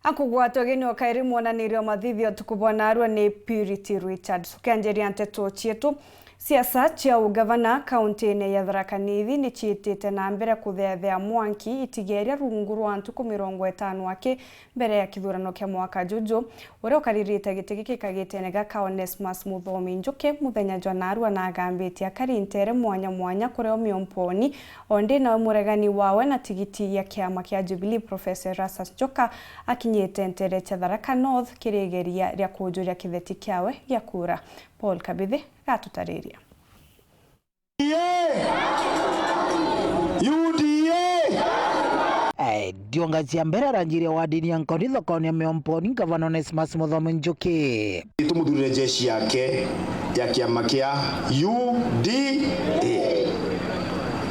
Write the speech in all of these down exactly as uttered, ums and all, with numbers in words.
Akugwatwa ugeni o kairi mwonanirio wa mathithio utuku bwa narua ni Purity Richards. Tukianjiria nteto cietu, siasa cia ugavana kaunti-ini ya Tharaka Nithi ni ciitite na mbere kutheathea mwanki itigeria rungu rwa ntuku mirongo itano aki mbere ya kithurano kia mwaka juju. Uria ukaririte giti giki kagitene gaka Onesmus Muthomi Njuki muthenya jwa narua na agambitie akari ntere mwanya mwanya kuria umiomponi, o ndi nawe muregani wawe na tigiti ya kiama kia Jubilee Professor Erastus Njoka akinyite ntere cia Tharaka North kiri igeria ria kujuria kitheti kiawe gia kura. Paul Kabithi gatutariria. U D A! Eh, ndionga cia mbere aranjirie wadini ya Nkoni thokoni ya Miomponi, Ngavana Onesmus Muthomi Njuki. Tumuthurire jeshi yake ya kiama kia U D A.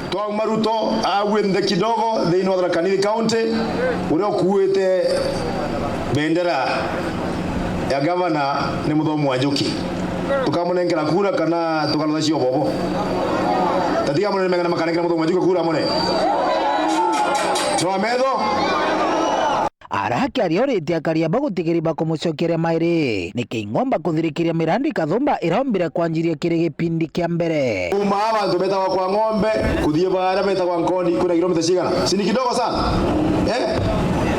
Twauma Ruto agwe nthe kidogo thiini wa Tharaka Nithi County, uria ukuite bendera ya gavana ni Muthomi wa Njuki. Tukamunenkera kura kana tukarutha cio bobo? Tatiga munene mengana makanenkera Muthomi wa Njuki kura mone. Twa metho. Arakiaria uritie akari aba gutigiri bakumucokeria mairi. Niki ing'omba kuthirikiria mirandi kathumba iraombire kwanjiria kiri gipindi kia mbere? Kuma aba antu betagwa kwa ng'ombe, kuthii baria betagwa Nkoni, kwina kilomita cigana? Si ni kidogo sana? Eh?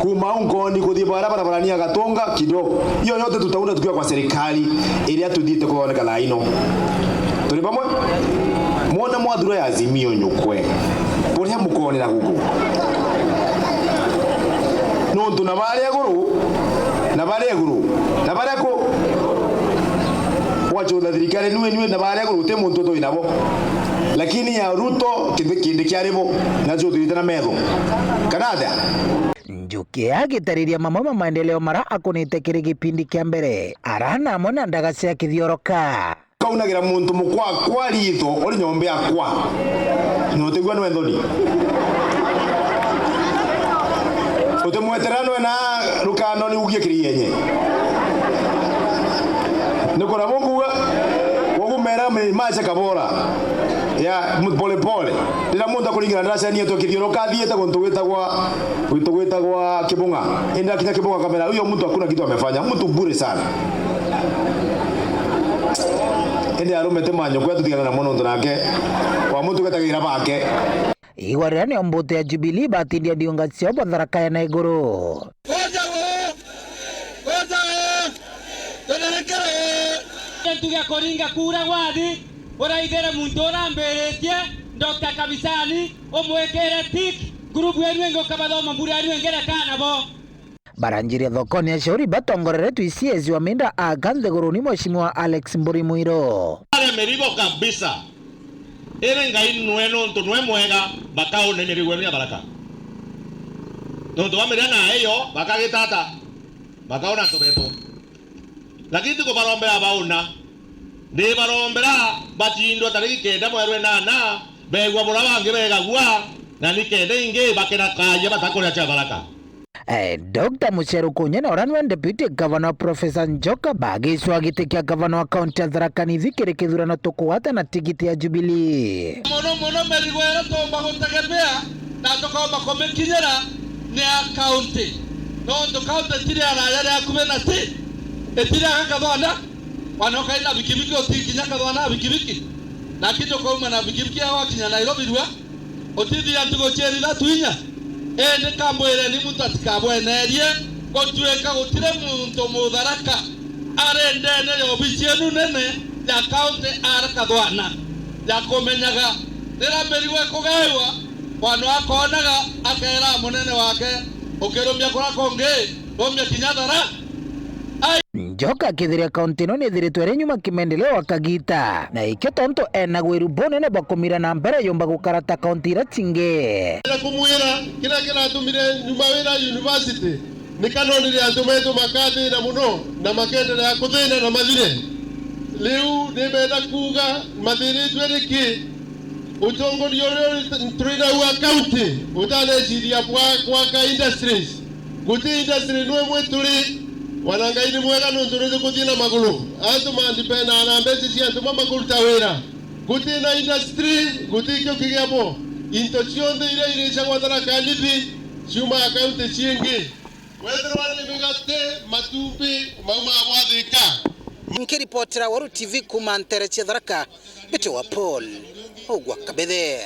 Kuma au Nkoni kuthii baria barabarani ya Gatunga, kidogo. Hiyo yote tutaunda tukiwa kwa serikali iria tuthiite kuthondeka thaa ino. Turi bamwe? Mwona mwathura ya Azimio nyukwe. Buria mukonera guku. Nontu na baria iguru, na baria iguru, na baria ku. Wachutha thirikari nui nui na baria iguru, uti muntu utwi nabo. Lakini ya Ruto, kindi, kindi kiari bo, na chuthirite na metho. Kana atia? Njuki agitariria mamwe ma maendeleo mara akunite kiri gipindi kia mbere. Arana amwe na ndaga cia kithioroka. Kaunagira muntu mukwa kwa ritho uri nyomba yakwa. Na utigua nwe nthoni. Utimwetera nwe na rukano ni ugie kiri yenye. Ni kura mukuga, ugumera macha kabora. Ya, pole pole. Rira muntu akuringana ndaracania tu kithioroka athiite guntu gwitagwa, guntu gwitagwa Kibunga. Indi akinya Kibunga kamera, huyo mtu hakuna kitu amefanya. Mtu bure sana. Indi arume ti manyukwe, tutigane namo nontu nake wa muntu gwetagira bake. Igwa riria nio mbutu ya Jubilee batindia ndiunga ciao bwa Tharaka ya na iguru. Koja we! Koja we! Tunerekere we! Kintu gia kuringa kura gwathi, uraithire muntu urambiritie, Doctor Kabisani, umwikire tick, group yenu ingi ukabathoma mbura yenu ingi rekana bo. Baranjiria thokoni ya Shauri batongoreretwe C S wa Minda aka nthiguruni Mheshimiwa Alex Mburi Mwiro. Aria mirigo kabisa. Iri Ngai nwe nontu nwe mwega, bakaune mirigo enu ya baraka. Nontu bamiria na iyo, bakagitata, bakauna antu betu. Lakini tikubarombera bauna. Ndibarombera bacindwa tariki kenda mweri wa inana, beegua bura bangi beegagua, na ni kenda ingi bakena kaja batakuria cia baraka. Eh, Doctor Mucheru Kunya na uria niwe Deputy Governor Professor Njoka bagicwa giti kia Governor wa kaunti ya Tharaka Nithi kiri kithurano tukugwata na tigiti ya Jubilee. Mono mono mirigo iria tuumba gutegemea na tukoomba kumikinyira ni ya kaunti. Nontu kaunti tiri araya ri akubi na ti, itiri aga kathonda, wana ukai na bikibiki utikinya kathonda na bikibiki. Lakini ukauma na bikibiki ya wakinya Nairobi rua, utithia ntugo cieri ithatu inya. Indi kambwireni muntu atikabwenerie gutuika gutiri muntu Mutharaka ari ndene ya obici enu nene ya kaunti ara kathwana ya kumenyaga rira mirigo ikugairwa, wana akoonaga akeera munene wake, ukirumia kura kungi, rumia kinya thara. Njoka akithiria kaunti ino nithiritwe iri nyuma kimaendeleo wa kagita, na ikio tontu ena wiru bunene bwa kumira na mbere yumba gukara ta kaunti iria cingi. Ndenda kumwira kiria kiratumire nyuma wira university, ni kanonire antu metu makathina muno na makenderea kuthina na mathire. Riu nimbenda kuuga mathiritwe niki? Utongoria uria turi nau a kaunti utaneciria bwa gwaka industries. Guti industry nwe mwe turi, wana Ngai ni mwega nontu ni tukuthii na maguru. Antu mandipenaa na mbeca cia antu mama kuruta wira. Guti na industry, guti kio kigia bo. Into cionthe iria iricagwa Tharaka Nithi ciumaga kaunti ciingi. Wethirwa ni migate, matumbi, mau ma bwathika. Nkiripotera Weru T V kuuma ntere cia Tharaka, mbitagwa Paul Ogwa Kabithe.